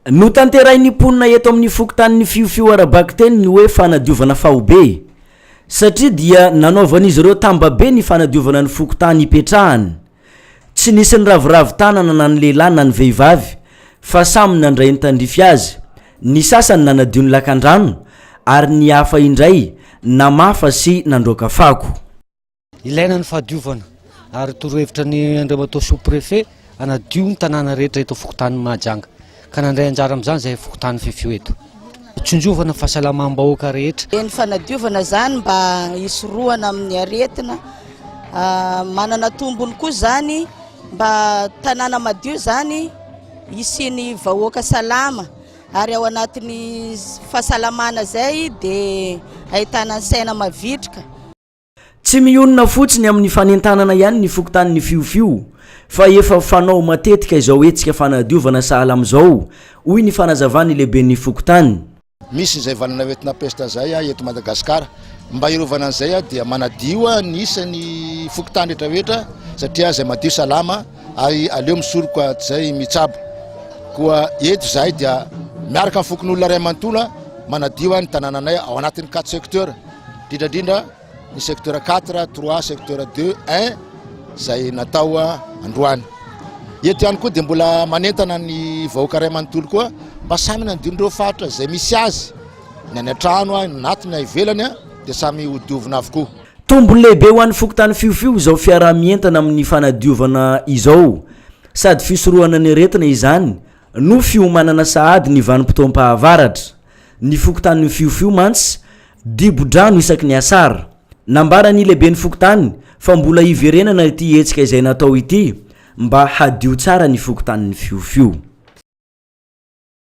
Notanterahin'ny mponina eto amin'ny fokontanin'ny Fiofio ara-bakiteny ny hoe fanadiovana faobe. Satria dia nanaovan'izy ireo tambabe ny fanadiovana ny fokontany ipetrahany. Tsy nisy niraviravy tanana na ny lehilahy na ny vehivavy fa samy nandray ny tandrify azy. Ny sasany nanadio ny lakandrano ary ny hafa indray namafa sy nandroaka fako. Ilaina ny fahadiovana ary torohevitra ny Andriamatoa Sous Préfet hanadio ny tanàna rehetra eto fokontanin'i Mahajanga ka nandray anjara amin'izany izahay fokontany Fefio eto. Tsinjovana ny fahasalamam-bahoaka rehetra. Dia ny fanadiovana izany mba hisorohana amin'ny aretina. Manana tombony koa izany mba tanàna madio izany hisian'ny vahoaka salama ary ao anatin'ny fahasalamana izay dia ahitana ny saina mavitrika. Tsy mionona fotsiny amin'ny fanentanana ihany ny fokontanin'i Fiofio fa efa fanao matetika izao hetsika fanadiovana sahala amin'izao, hoy ny fanazavan'ny lehiben'ny fokontany. Misy izay valanaretina pesta izay eto Madagasikara. Mba hiarovana an'izay dia manadio ny isan'ny fokontany rehetra rehetra satria izay madio salama ary aleo misoroka izay mitsabo. Koa eto izahay dia miaraka amin'ny fokonolona iray manontolo manadio ny tanànanay ao anatin'ny quatre secteurs. Indrindra indrindra ny secteur 4, 3, secteur 2, 1 izay natao androany. Eto ihany koa dia mbola manentana ny vahoaka iray manontolo koa mba samy nandio ireo faritra izay misy azy, ny any an-trano, ny anatiny, ny ivelany dia samy hodiovina avokoa. Tombony lehibe ho an'ny fokontany Fiofio izao fiaraha-mientana amin'ny fanadiovana izao. Sady fisorohana ny aretina izany no fiomanana sahady ny vanim-potoam-pahavaratra. Ny fokontanin'i Fiofio mantsy dibo-drano isaky ny asara. Nambaran'ny lehiben'ny fokontany fa mbola hiverenana ity hetsika izay natao ity mba hadio tsara ny fokontanin'i Fiofio.